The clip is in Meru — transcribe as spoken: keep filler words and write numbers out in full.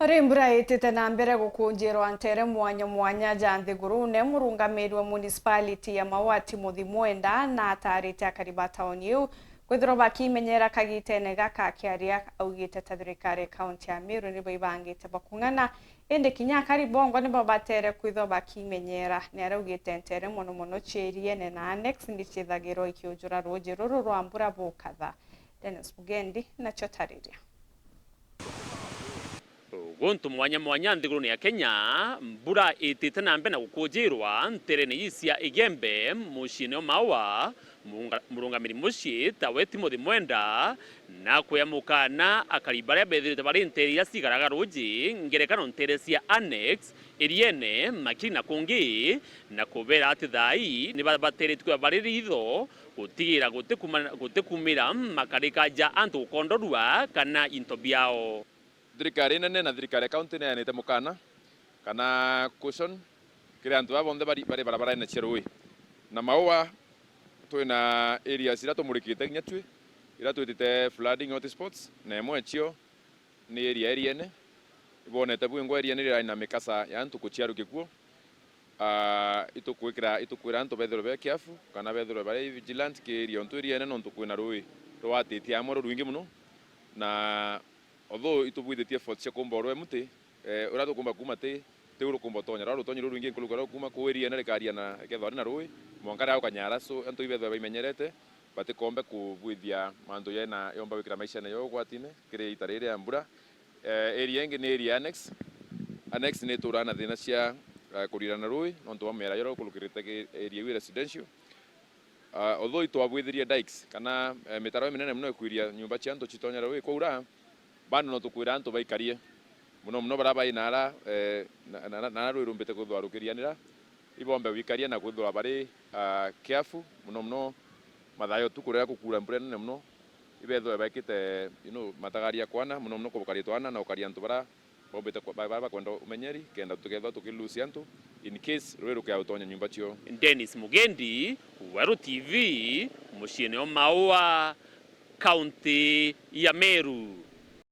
Ori mbura itite na mbere gukunjirwa ntere mwanya mwanya ja nthigurune, murungamiri wa municipality ya Maua Timothy Mwenda na atarite akari ba tauni iu kwithirwa bakimenyera kagitene gaka. Akiaria augite ta thirikari ya kaunti ya Meru nibo ibangite bakung'ana, indi kinya akari bongwa nibo batere kwithwa bakimenyera. Ni araugite ntere mono mono cia Iriene na Annex ni ciithagirwa ikiujura ruuji ruru rwa mbura bukatha. Dennis Mugendi nacio tariria. Guntu mwanya mwanya nthigurune ya Kenya, mbura itite na mbere na gukujirwa nterene ii cia Igembe, muciine o Maua, murunga-, murungamiri mucii tawe Timothy Mwenda, na kwea mukana akari baria bethirite bari ntere iria cigaraga ruuji, ngerekano ntere cia Annex, Iriene, Makiri na kungi, na kubera ati thaa ii ni babateretwe bari ritho gutigira gutikuma-, gutikumira makarika ja antu gukondorua kana into biao. Thirikari nene na thirikari ya kaunti ni yaenete mukana kana caution kiri antu baa bonthe bari, bari barabarene cia ruui. Na Maua twina areas iria tumurikite kinya tui, iria twitite flooding hotspots, na imwe cio ni area ya Iriene. Ibonete bwingwa Iriene rirari na mikasa ya antu kuciarukia kuo. Ah, itukwikira, itukwira antu bethirwe be careful, kana bethirwe bari vigilant ki area untu Iriene, nontu kwina ruui rwatitie amwe rurwingi mono, na although itubwithitie efforts cia kumba urwe muti, eh, uria tukumba kuma ti, tiu rukumba utonya, ruria rutonyi rurwingi nkuruki uria rukuma kuu Iriene rikaria na rikethwa ri na ruui, mwanka riria gukanyara, so antu ibethwe baimenyerete, batikombe kubwithia mantu jaina yomba gwikira maishene jao ugwatine kiri ita riri ria mbura. Eh, area ingi ni area ya Annex. Annex ni ituraga na thina cia, eh, kurirana ruui nontu bwa miera juria ukurukirite ki-, area iu residential. Ah, although itwabwithirie dikes kana, eh, mitaro iminene mono ikwiria nyumba cia antu citonya ruui kwaura, bado no tukwira antu baikarie mono mono baria bai nara, eh, na, na, na, nara ruui rumbite kwithwa rukirianira. Ibombe gwikaria na kwithirwa bari, ah, careful mono mono mathaa ya utuku riria gukuura mbura inene mono. Ibethirwe baikite, you know, matagaria kwana mono mono kukaria twana na gukaria antu baria bombite kwa-, ba-, baria bakwenda umenyeri, kenda tukethirwa tukilose antu in case ruui rukea utonya nyumba cio. Dennis Mugendi, Weru T V, muciine o Maua, kaunti ya Meru.